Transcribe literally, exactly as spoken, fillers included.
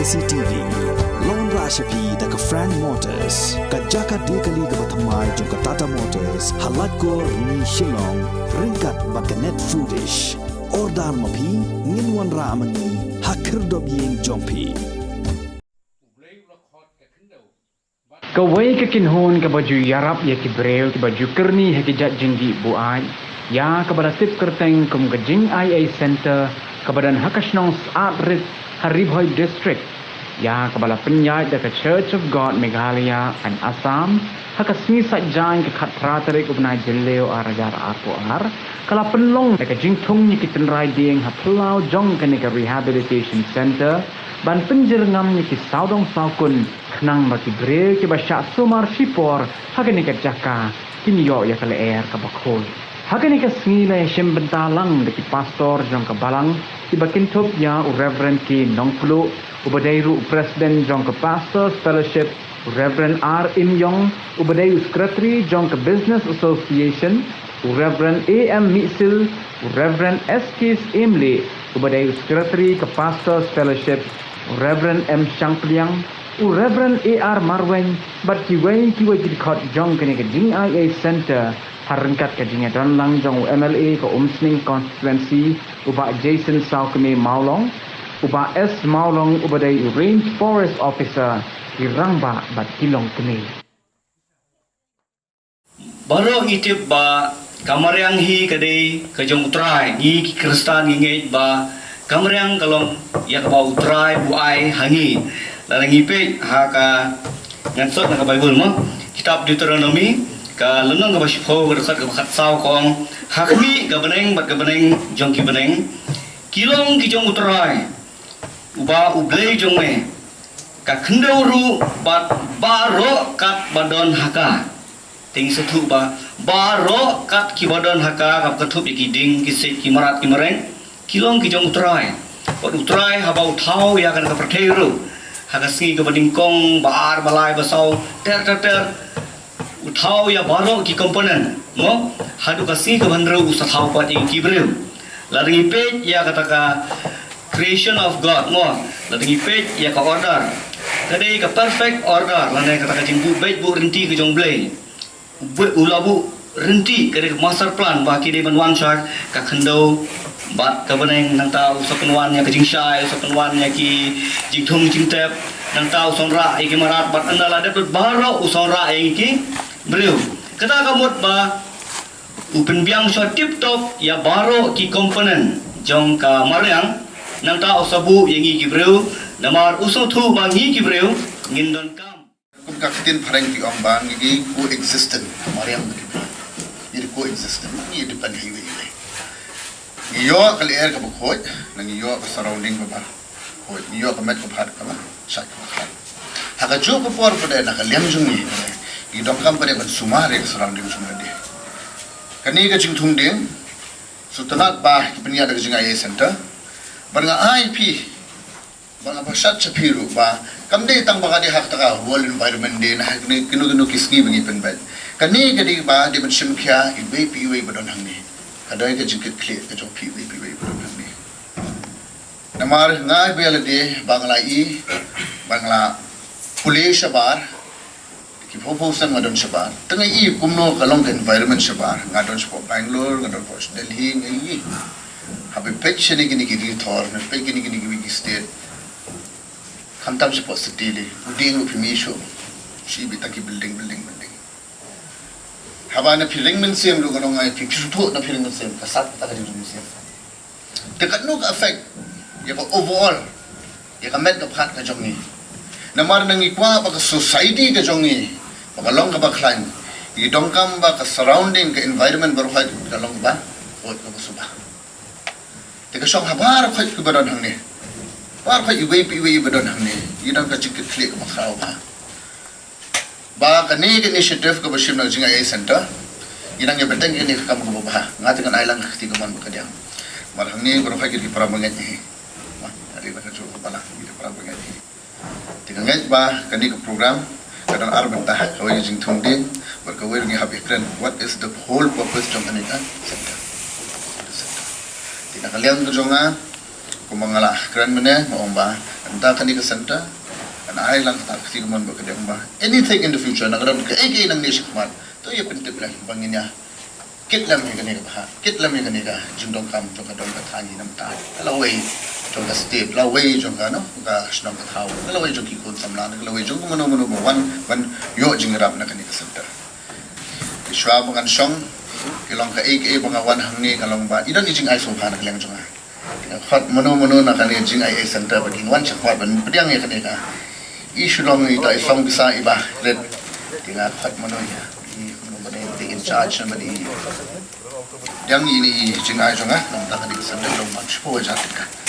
C T V. Long ra sha phi da ka Frank Motors, ka jaka die kali kaba thymmai jong ka Tata Motors, ha Laitkor, Rni, Shillong, ryngkat bad ka Net Foodish. Order ma phi, ngin wanrah ma ngi ha khyrdop ïing jong phi. Kawei ka kynhun kaba ju ïarap ïa ki briew kiba ju kyrni ha ki jait jingdih buaid, ïa kaba la tip kyrteng kum ka Jingaiei Centre, kaba don ha ka shnong Syiemlieh, ha Ri Bhoi District, ïa kaba la pynïaid da ka Church of God Meghalaya and Assam ha ka sngi Saitjaiñ, ka khatphra tarik u bnai Jylliew ar hajar arphew ar, ka la pynlong da ka jingthung ïa ki tynrai dieng ha phyllaw jong kane ka Rehabilitation Centre, ban pynjyrngam ïa ki sawdong sawkun, khnang ba ki briew kiba shah sumar shipor ha kane ka jaka kin ïoh ïa ka lyer kaba khuid. Ha kane ka sngi la ïashim bynta lang da ki pastor jong ka balang, kiba kynthup ïa u Reverend K Nongpluh, uba dei ruh u President jong ka Pastors Fellowship, u Reverend R Imïong, uba dei u Secretary jong ka Business Association, u Reverend A M Mihsil, u Reverend S K Syiemlieh, uba dei u Secretary ka Pastors Fellowship, u Reverend M Shangpliang, u Reverend A R Marwein, bad kiwei kiwei ki dkhot jong kane ka Jingaiei Centre, ha ryngkat ka jingïadon lang jong u M L A ka Umsning Constituency, u Bah Jason Sawkmie Mawlong, u Bah S Mawlong, uba dei u Range Forest Officer, ki rangbah bad ki longkmie. Baroh ngi tip ba ka mariang hi ka dei ka jong u Trai, ngi ki Khristan ngi ngeit ba ka mariang ka long ïa kaba u Trai u ai ha ngi. Lada ngi peit ha ka, ngan sot na ka Baibl mo, kitab Deuteronomi, ka lynnong kaba shiphew, ka dkhot kaba khatsaw ka ong, ha khmih ka bneng bad ka bneng jong ki bneng, ki long ki jong u Trai, uba u Blei jong me, ka khyndew ruh bad baroh kat ba don ha ka. Te ngi sngewthuh ba baroh kat kiba don ha ka, kaba kynthup ïa ki dieng, ki siej, ki mrad, ki mareng, ki long ki jong u Trai. Bad u Trai haba u thaw ïa kane ka pyrthei ruh, ha ka sngi kaba nyngkong, ba ar, ba lai, ba saw, ter ter ter, u thaw ïa baroh ki component, mo? Haduh ka sngi kaba hynriew u sa thaw pat ïa ki briew. Lada ngi peit ïa kata ka creation of God, mo? Lada ngi peit ïa ka order, ka dei ka perfect order, lane kata ka jingbuh beit buh rynti ka jong u Blei. U Blei u la buh rynti, ka dei ka master plan, ba ki dei ban wan sha ka khyndew bad ka bneng, nangta u sa pynwan ïa ka jingshai, u sa pynwan ïa ki jingthung jingtep, nangta u sa wanrah ïa ki mrad, bad ynda la dep lut baroh u sa wanrah ïa ki briew. Kata ka mut ba u pynbiang shwa tip top ïa baroh ki component jong ka mariang, nangta u sa buh ïa ngi ki briew, namar u sngewthuh ba ngi ki briew ngin donkam. Kum ka ktien phareng ki ong ba ngi dei coexistent, mariang bad ki briew. Ngi dei coexistent, ngi depend ha iwei iwei. Ngi ïoh ka lyer kaba khuid, ngi ïoh ka surrounding kaba khuid, ngi ïoh ka met kaba hat, kaba shait, kaba khlaiñ. Ha kajuh ka por pat de, na ka liang jong ngi, ngi donkam pat de ban sumar ïa ka surrounding jong ngi de. Kane ka jingthung dieng, sngewtynnat ba ki pynïaid da ka Jingaiei Centre, bad nga ai phi, ba nga pyrshah sha phi ruh ba kam dei tang ba ka dei ha kata ka World Environment Day, na ha kine kino kino ki sngi ba ngi pynbeit. Kane ka dei ba dei ban shim khia iwei pa iwei ba don hangne. Ka dei ka jingkitkhlieh ka jong phi iwei pa iwei ba don hangne. Namar nga ba ïa lade ba nga la i, ba nga la pule shabar, ki phew phew snem nga don shabar. Te nga i kumno ka long ka environment shabar. Nga don shapoh Bangalore, nga don shapoh Delhi, nga i. Haba peit shane kine ki ri thor, haba peit kine kine kiwei ki state, khamtam shapoh city de, u dieng ruh phim i shuh. Shi beit tang ki building, building, building. Haba na phi ring mynsiem ruh, ka long ai phi, phi sngewthuh na phi ring mynsiem, ka sat kata ka jingring mynsiem. Te katno ka affect ïa ka overall, ïa ka met ka phad ka jong ngi. Namar ngi kwah ba ka society ka jong ngi ba ka long kaba khlaiñ, ngi donkam ba ka surrounding, ka environment baroh ka long kaba, kaba suba. Te ka shong ha baroh kiba don hangne, baroh iwei pa iwei ba don hangne, ngi don ka jingkitkhlieh kaba khraw bha. Ba kane ka initiative kaba shim na ka Jingaiei Centre, ngi nang ïa bteng kane ka kam kaba bha. Nga te ngan ai lang ka kti kamon ba kadiang. Namar hangne baroh ki dei para bangeit hi. Ba, ri na ka jong ba la, ki dei para bangeit hi. Te nga ngeit ba kane ka program ka don ar bynta, kawei ka jingthung dieng, bad kawei ruh ngi hap ïa kren what is the whole purpose jong kane ka centre. Te na ka liang ka jong nga, kumba nga la kren mynne, nga ong ba ka Mynta kane ka center kan ai lang kata ka kti kamon ba ka dang ba anything in the future, na ka don kaei kaei nangne shakhmat, to ïa pyntip lem ba ngin ïa kit lem ïa kane ka bhah, kit lem ïa kane ka jingdonkam jong ka dong ka thaiñ namar ka lawei jong ka state, lawei jong ka, no, ka shnong ka thaw, ka lawei jong ki khun samla, ka lawei jong ka mano mano ba wan ban ïoh jingïarap na kane ka center. Shuwa ba ngan shong, ki long kaei kaei ba nga wan hangne ka long ba i don i jingai sngewbha na ka liang jong nga. Khot mano mano na kane ka jingaiei center ba kin wan shakhmat ban pdiang ïa kane ka. I shu long ita i song pisa i ba rit. Ki nga khot mano ïa i mano mano i in charge mano i. Pdiang ïa i jingai jong nga namar kane ka center long ban shu poi ja ka.